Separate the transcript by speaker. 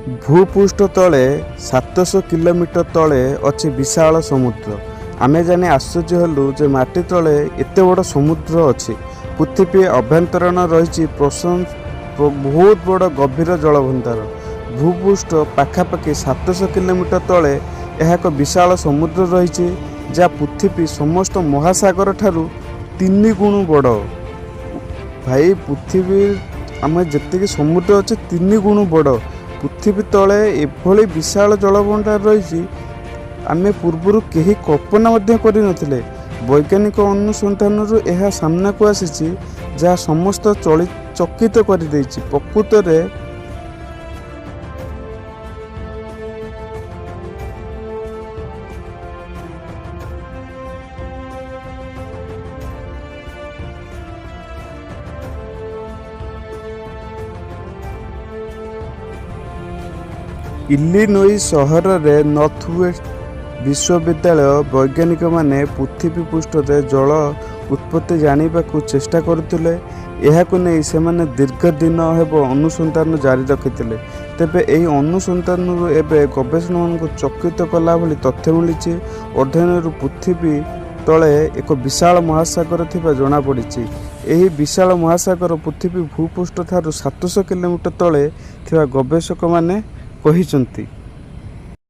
Speaker 1: ଭୂପୃଷ୍ଠ ତଳେ 700 କିଲୋମିଟର ତଳେ ଅଛି ବିଶାଳ ସମୁଦ୍ର। ଆମେ ଜାଣି ଆଶ୍ଚର୍ଯ୍ୟ ହେଲୁ ଯେ ମାଟି ତଳେ ଏତେ ବଡ଼ ସମୁଦ୍ର ଅଛି। ପୃଥିବୀ ଅଭ୍ୟନ୍ତରୀଣ ରହିଛି ବହୁତ ବଡ଼ ଗଭୀର ଜଳଭଣ୍ଡାର। ଭୂପୃଷ୍ଠ ପାଖାପାଖି 700 କିଲୋମିଟର ତଳେ ଏହା ଏକ ବିଶାଳ ସମୁଦ୍ର ରହିଛି, ଯାହା ପୃଥିବୀ ସମସ୍ତ ମହାସାଗର ଠାରୁ ତିନି ଗୁଣ ବଡ଼। ଭାଇ, ପୃଥିବୀ ଆମେ ଯେତିକି ସମୁଦ୍ର ଅଛି, ତିନି ଗୁଣ ବଡ଼। ପୃଥିବୀ ତଳେ ଏଭଳି ବିଶାଳ ଜଳଭଣ୍ଡାର ରହିଛି, ଆମେ ପୂର୍ବରୁ କେହି କଳ୍ପନା ମଧ୍ୟ କରିନଥିଲେ। ବୈଜ୍ଞାନିକ ଅନୁସନ୍ଧାନରୁ ଏହା ସାମ୍ନାକୁ ଆସିଛି, ଯାହା ସମସ୍ତ ଚକିତ କରିଦେଇଛି। ପ୍ରକୃତରେ ଇଲିନୋଇ ସହରରେ ନର୍ଥୱେଷ୍ଟ ବିଶ୍ୱବିଦ୍ୟାଳୟ ବୈଜ୍ଞାନିକମାନେ ପୃଥିବୀ ପୃଷ୍ଠରେ ଜଳ ଉତ୍ପତ୍ତି ଜାଣିବାକୁ ଚେଷ୍ଟା କରୁଥିଲେ। ଏହାକୁ ନେଇ ସେମାନେ ଦୀର୍ଘ ଦିନ ହେବ ଅନୁସନ୍ଧାନ ଜାରି ରଖିଥିଲେ। ତେବେ ଏହି ଅନୁସନ୍ଧାନରୁ ଏବେ ଗବେଷକମାନଙ୍କୁ ଚକିତ କଲା ଭଳି ତଥ୍ୟ ମିଳିଛି। ଅଧ୍ୟୟନରୁ ପୃଥିବୀ ତଳେ ଏକ ବିଶାଳ ମହାସାଗର ଥିବା ଜଣାପଡ଼ିଛି। ଏହି ବିଶାଳ ମହାସାଗର ପୃଥିବୀ ଭୂପୃଷ୍ଠ ଠାରୁ 700 କିଲୋମିଟର ତଳେ ଥିବା ଗବେଷକମାନେ କହିଛନ୍ତି।